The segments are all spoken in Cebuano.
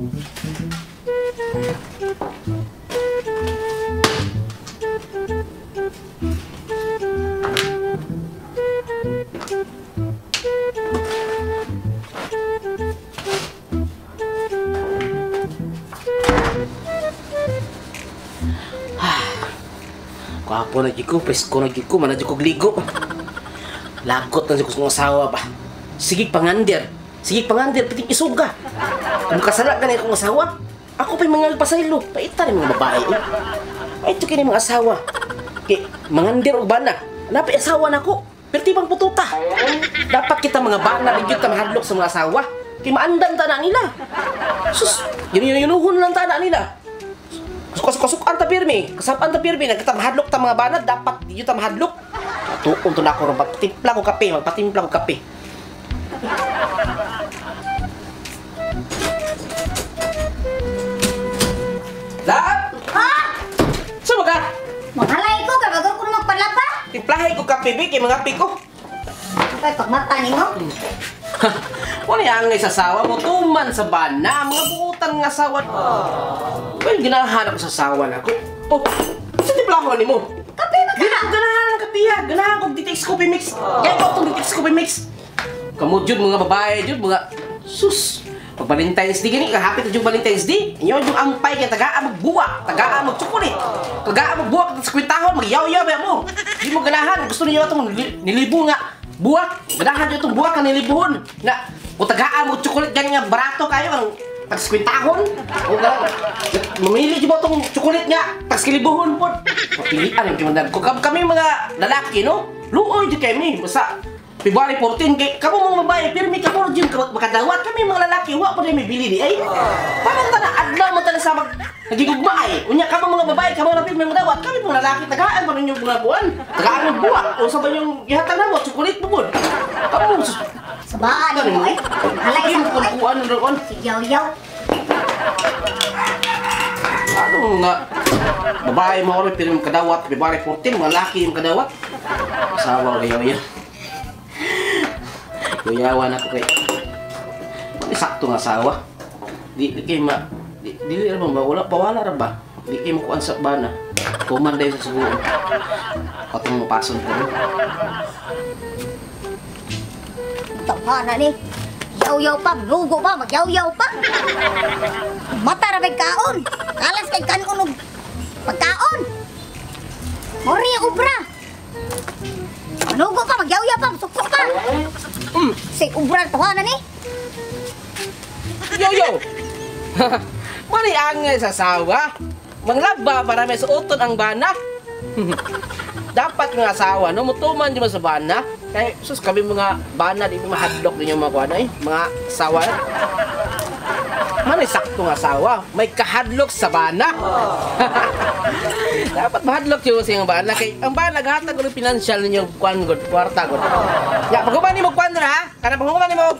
Kwapo na jud ko, presko na jud ko, mana jud ko ligo. Lagot na jud ko sa asawa ba. Sige pangander. Sige pangander piting isuga. Kung kasala ka na akong asawa, ako pa'y mga pasaylo. Paita ni mga babae. Eh. Ay, ito kini mga asawa. Kay mangander og bana. Napay asawa nako. Pero tibang pututa. Dapat kita mga bana di jud ta mahadlok sa mga asawa. Kay maandan ta na nila. Sus, yun-yunuhon lang ta na nila. Kasuk-kasukan ta pirmi, kasapan ta pirmi, nagkata mahadlok ta mga bana, dapat di jud ta mahadlok. Tuon to na ako ron, magpatimpla ko kape, magpatimpla ko kape. Lab! Ha? Saan ka? Maghalay ko, kay bago ko magpalaba. Timplahe ko kape, be, kay mga kape ko. Kay pagmata nimo. Wala yung angay sa asawa mo, tuman sa bana, mga buutan nga asawa. Well, ganahan ako sa asawa na ako. Oh, sa timplahon nimo? Kape ba ka? Ganahan ang kape ha, ganahan kong Ditex Coffee Mix. Kaya ko itong Ditex Coffee Mix. Kamu jud mga babae jud, mga sus. Pag Valentine's Day gani, kahapit na yung Valentine's Day. Inyo yung ampay kaya tagaan magbuwa, tagaan magtsukulit, tagaan magbuwa sa kwintahon, magyaw-yaw ba mo. Di mo ganahan, gusto niyo itong nilibo nga buwak. Ganahan niyo itong buwak ang nilibuhon. Na, kung tagaan mo tsukulit gani nga barato kayo ang tagskwintahon. O nga, mamili niyo ba itong tsukulit nga tagskilibuhon po. Pilian ang kimandag ko. Kami mga lalaki, no? Luoy di kami. Basta February 14, kay kamo mga babae, pirmi kamo jud makadawat. Kami mga lalaki, wa pa rin may bili di ay. Paano ta na adlaw mo ta na sa nagigugma ay. Unya kamo mga babae, kamo na pirmi madawat. Kami mga lalaki tagaan pa ninyo mga buwan. Tagaan ng buwa. O sa ba yung gihatag namo, chocolate mo pud. Kamo sabaan mo ay. Halay sa ko. Kuan ron. Yaw-yaw. Ano nga babae mo rin pirmi kadawat February 14, mga lalaki yung kadawat. Asawa kayo yan. Kuyawan ako kay may sakto nga asawa. Di kay ma di dili ra ba wala pa wala ra ba. Di kay makuan sa bana. Kuman dayon sa suguon. Katong mapason ko. Tawhana ni. Yaw-yaw pa, lugo pa, magyaw-yaw pa. Mata ra bay kaon. Kalas kay kanon og pagkaon. Mori obra. Manugo pa, magyaw-yaw pa, sukso pa. Si ubra tawana ni. Yo yo. Mani angay sa asawa. Manglaba para may suoton ang bana. Dapat nga asawa no mutuman di mo sa bana. Kay sus kami mga bana di mahadlok ninyo mga kuan ay, mga asawa. Mani sakto nga asawa, may kahadlok sa bana. Dapat mahadlok yun sa iyong bana kay ang bana gahatag og financial ninyo kuan god, kwarta god. Ya paghuman nimo kuan ra ha, kana paghuman nimo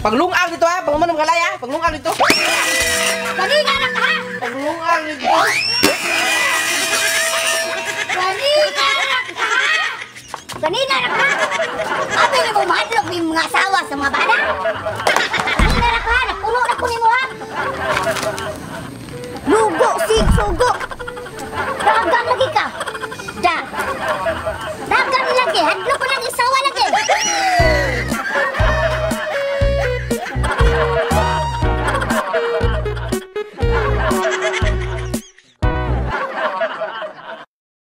paglungag dito ha, paghuman nimo kalay ha, paglungag dito. Kanina na ka ha. Paglungag dito. Kanina na ka. Kanina na ka. Abi nimo mahadlok ni mga asawa sa mga bana.